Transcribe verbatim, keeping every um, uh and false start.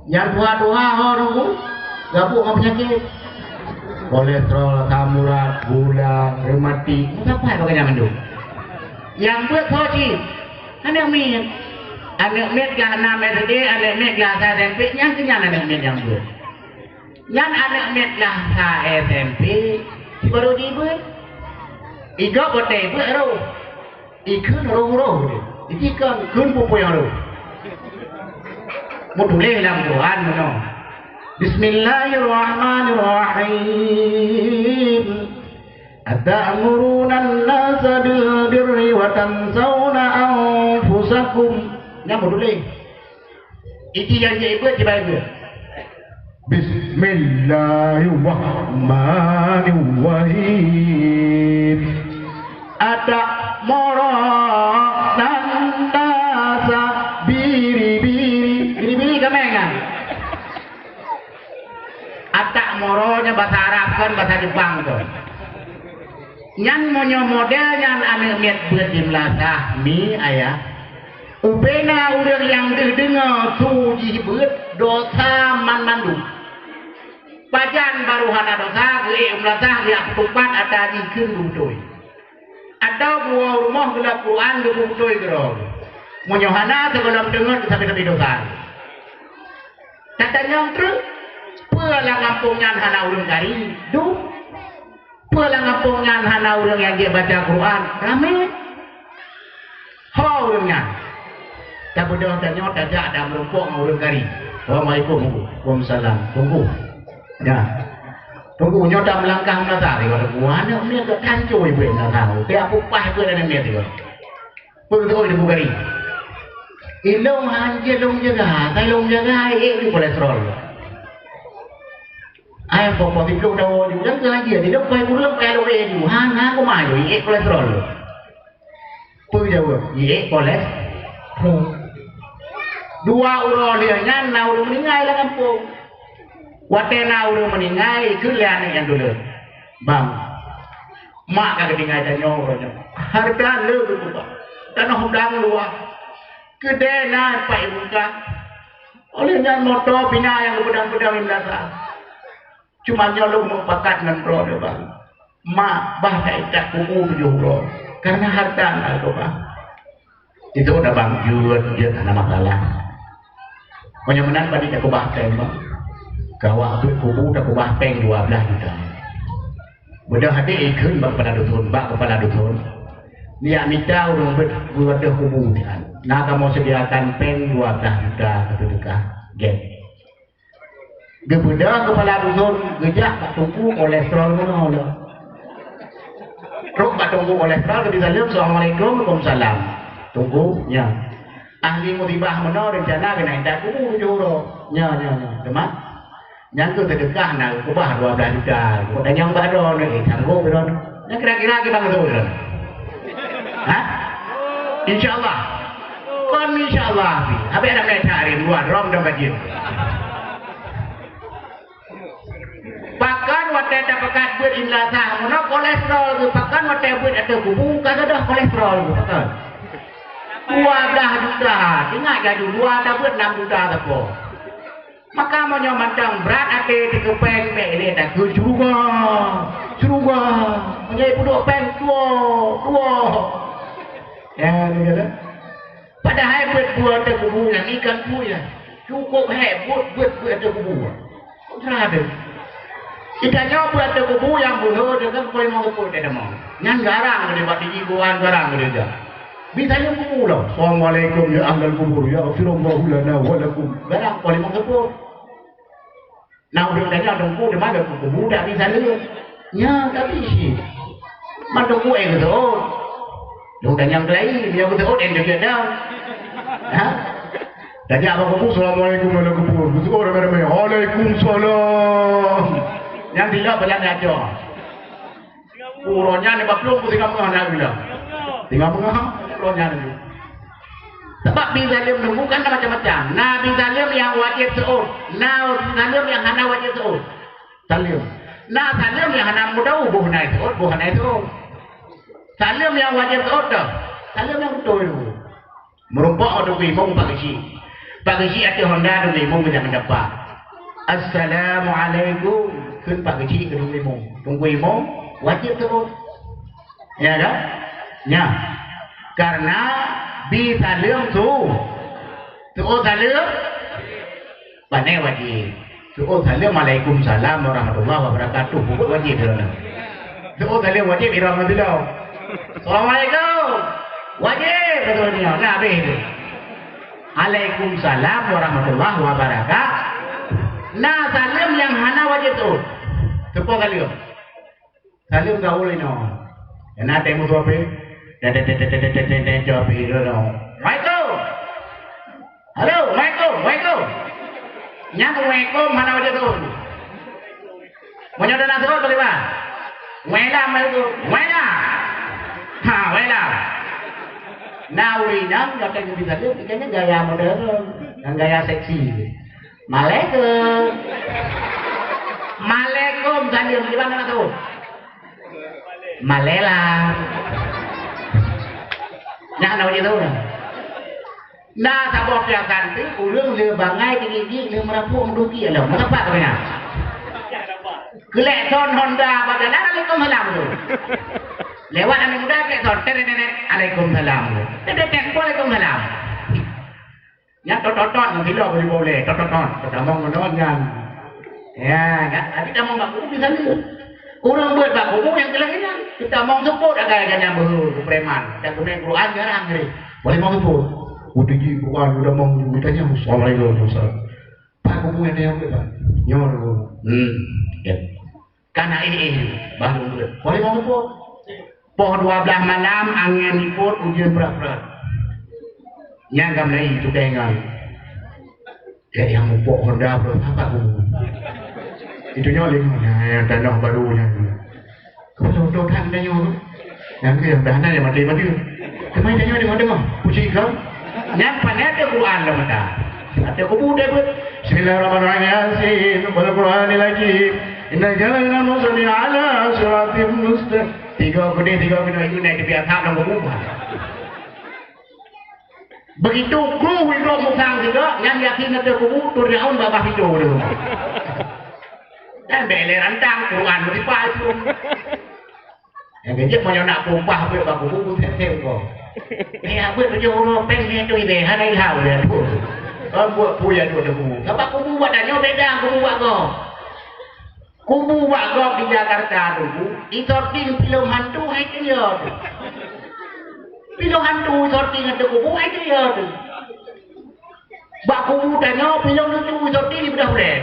Nyang tuha-tuha ho nunggu, gabuk ngon peunyakét. Kolesterol, asam urat, gula, rematik, meusapat bak nyan mandum. Nyang beuet ho cit, aneuk miet. Aneuk miet glah nam S D, aneuk miet glah sa S M P, nyan keuh nyan aneuk miet nyang beuet. Nyan aneuk miet glah sa S M P, si barô jibeuet. Igob watèe beuet roh. Ikheun roh-roh. Ikheun, kheun peue-peue nyang roh. Meutuléh lam Quran meunoe. Bismillahirrahmanirrahim. Ata'murunan nasa bil birri wa tansawna anfusakum. Nyan meutuléh. Iti nyang jeuet beuet, jibai beuet. Bismillahirrahmanirrahim. Ata'murunan nasa biri-biri. Biri-biri ka mè nyan. Ata'muru nyan basa Arab kon, basa Jepang kon. Nyan meunyoe model nyan aneuk miet beuet di meulasah, mi ayah. Ubena ureueng nyang deuh deungoe su jih beuet dosa man mandum. Pajan barô hana dosa, geuék u meulasah, geujak peutupat ata jih kheun geubeutôi. Atawa geuwoe u rumoh geulab Quran geupeubeutôi keudroe. Meunyoe hana, sigohlom teungeut sabe-sabe dosa. Tatanyong treuk, peue lam gampông nyan hana ureueng kari? Dum. Peue lam gampông nyan hana ureueng nyang jeuet baca Quran? Ramé. Ho ureueng nyan. Tabeudôh tanyoe tajak dan meurumpok ngon ureueng kari. Assalamualaikum. Waalaikumsalam. Teungku. Ya. Teungku, nyoe tameulangkah meulasah, di luwa aneuk miet geutanco ibu meulasah. Tiap upah ibu aneuk miet, di luwa. Peue geuteuôt di bukari? Ilông hanjeuet lông jaga, asai lông jaga, ék ju kolesterol. Ai po-po siplôh dawa ju, dan keu hanjeuet, ilông pai kureueng pai lông ék ju, hana kumaha ju, ék kolesterol. Peue jaweueb? Ék kolesterol. Dua uroe lheueh nyan na ureueng meuninggai lam gampông. Watèe na ureueng meuninggai, kheun lé aneuk nyang tuleueng, "Bang, mak ka geutinggai tanyoe uroe nyoe. Hareuta le geukeubah. Tanoh dang luwah. Keudè na pat ibuka. Óh lheueh nyan moto pih na nyang geupeudong-peudong di meulasah. Cuma nyoe lôn meupakat ngon droeneuh, Bang. Mak, bah ta-intat kubu tujoh uroe, kareuna hareuta na geukeubah." Itu udah bang jeuet, jeuet hana masalah. Meunyoe meunan bani takeubah péng, bang. Keu awak beuet kubu takeubah péng dua blah juta. Beudôh até ikheun bak kepala dusun, bak kepala dusun. Nyak mita ureueng beuet, beuet kubu nyan. Na kamoe sediakan péng dua blah juta keu seudeukah. Gét. Geubeudôh kepala dusun, geujak bak teungku kolesterol meunoe lom. Trok bak teungku kolesterol, geubri saleuem, "Assalamualaikum." "Waalaikumsalam." "Teungku, nyoe ahli musibah meunoe, reuncana keuneuk intat kubu tujoh uroe." "Nyoe, nyoe, nyoe. Teuma nyang keu seudeukah na geukeubah dua blah juta. Kok tanyong bak droeneuh, eh, sanggob droeneuh." Nyan kira-kira kiban beutôi lom. Hah? Insya Allah. Kon insya Allah. Habéh dah meunan hari dua rom dah bajeuet. Pakon watèe tapeugah beuet imla sah meunoe kolesterol geuh, pakon watèe beuet ateueh kubu ka gadôh kolesterol geuh, pakon? Dua blah juta, ingat laju dua tabeuet nam juta sapo. Maka meunyoe mantong brat até teukeupeng, bèk lé takheun syeuruga, syeuruga. Meunyoe ipeuduek péng, tuwoe, tuwoe. Ya, beutôi. Padahai beuet-beuet ateueh kubu nyan ikan pui nyan. Cukup hék buet, beuet-beuet ateueh kubu. Kok seulah teuh? Geutanyoe beuet ateueh kubu nyang beuhe deungon peulimong seupôt teuh tamong. Nyan garang geude bak digi buan garang geude jak. Bi saleuem kubu lom. "Assalamualaikum ya ahlal kubur, yaghfirullahu lana wa lakum." Garang peulimong seupôt. Na ureueng tanyong, "Teungku, teuma keu kubu dak bi saleuem?" "Nyo, ka bi cit." "Man teungku ék geuseuôt?" Lôn tanyong keulayi, meunyoe geuseuôt, ék geuseuôt dak? Ha? Tajak bak kubu, "Assalamualaikum warahmatullahi wabarakatuh." Geuseuôt ramé-ramé, "Waalaikumsalam." Nyang silop badan gacor. Uroe nyan nibak plueng peuet singoh meungoh na gula. Singoh meungoh, uroe nyan laju. Sabab bi saleuem nyoe bukan na macam-macam. Na bi saleuem nyang wajéb seuôt, na saleuem nyang hana wajéb seuôt. Saleuem. Na saleuem nyang hana mudawu, boh na seuôt, boh hana seuôt. Saleuem nyang wajéb seuôt dah. Saleuem nyang beutôi tu. Meurumpok ngon teungku imum bak geuchik. Pak Geuchik ateueh honda, Teungku Imum geujak meudapat. "Assalamualaikum." Kheun Pak Geuchik keu Teungku Imum. Teungku Imum wajéb teuôt. Ya kan? Nya. Karena bi saleuem su-, teuôt saleuem. Pane wajéb. Teuôt saleuem, "Waalaikumsalam warahmatullahi wabarakatuh." Peubuet wajéb droeneuh. Teuôt saleuem wajéb, irong meusidroe. "Assalamualaikum." Wajéb beutôi nyoe. Nah, habéh tu. "Waalaikumsalam warahmatullahi wabarakatuh." Nah, saleuem nyang hana wajéb teuôt. Teuôt saleuem. Saleuem gaul inoe. Nyang na teuh musoh pih. Teuh, teuh, teuh, teuh, teuh, teuh, teuh, teuh, teuh, teuh, teuh. "Waalaikum." "Halo, waalaikum, waalaikum." Nyan waalaikum hana wajéb teuôt. Meunyoe na teuôt bagaimana? "Waalaikum, waalaikum." "Waalaikum." Ha, waalaikum. Nah, ureueng nyan gata geubri saleuem, ikan nyan gaya modern, dan gaya seksi. "Malaikum." "Malaikum salam." Di mana tu? "Malela." Nyan na uji tu. Nah, saboh piasan tu, ureueng le bangai tinggi-tinggi, le meurapuk meuduki alam. Mengapa tu nya? Kelek son Honda pada jalan, "Waalaikumsalam." Tu. Lewat anak muda, kelek son, teret, teret, "Waalaikumsalam." Teret, teret, "Waalaikumsalam." Nyan tot-tot-tot ngon silop bak ulèe, tot-tot-tot. Teutamong ngon nyan. Ya, kan? Tapi tamong bak kubu bisa lé. Ureueng beuet bak kubu nyang keuleue nyan. Teutamong seupôt agak-agak nyan beuhe keu preman. Dan keumè Quran jarang lé. Boleh mau seupôt. Udah ji Quran, udah mau, udah tanya, "Assalamualaikum." Pak kubu nyang tanya beuet, Pak. Nyoe dulu. Hmm. Ya. Kana éh-éh, bah lôn beuet. Poh limong seupôt. Poh dua blaih malam, angén lipot, ujeuen brat-brat. Nyan ka meulai, cukai ngon. Kayak nyang mupok Honda, bro. Apa aku? Itu nyoe lima, nah, nyang tanoh baru nyan. Keupeue lôn than tanyoe? Nyang keu nyang dah na nyang maté-maté. Teuma tanyoe deungoe-deungoe. Puji keu. Nyan pané ateueh Quran lam mata. Ateueh kubu deh beuet. Bismillahirrahmanirrahim. Yasin, wal Qur'anil hakim. Innaka laminal mursalin ala siratim mustaqim. Tiga keudeh, tiga keudeh, itu naik tepi atap lam kubu. Begitu kru hidup musang juga, nyan Yasin ateueh kubu, Fir'aun babah pintoe deh. Dan bèk lé rantang, Quran meusipat itu. Nyang keujeuet meunyoe na peupah beuet bak kubu, sép-sép gob. Meunan beuet tujoh uroe péng nyan tu ibèe, hana ilham lé aku. Kon buet peue nyang duek kubu. Sabab kubu bak tanyoe beda kubu bak gob. Kubu bak gob di Jakarta tu, isorting pilông hantu hai keu yo tu. Pilông hantu isorting ateueh kubu hai keu yo tu. Bak kubu tanyoe pilông lucu isorting di beudah ulèe.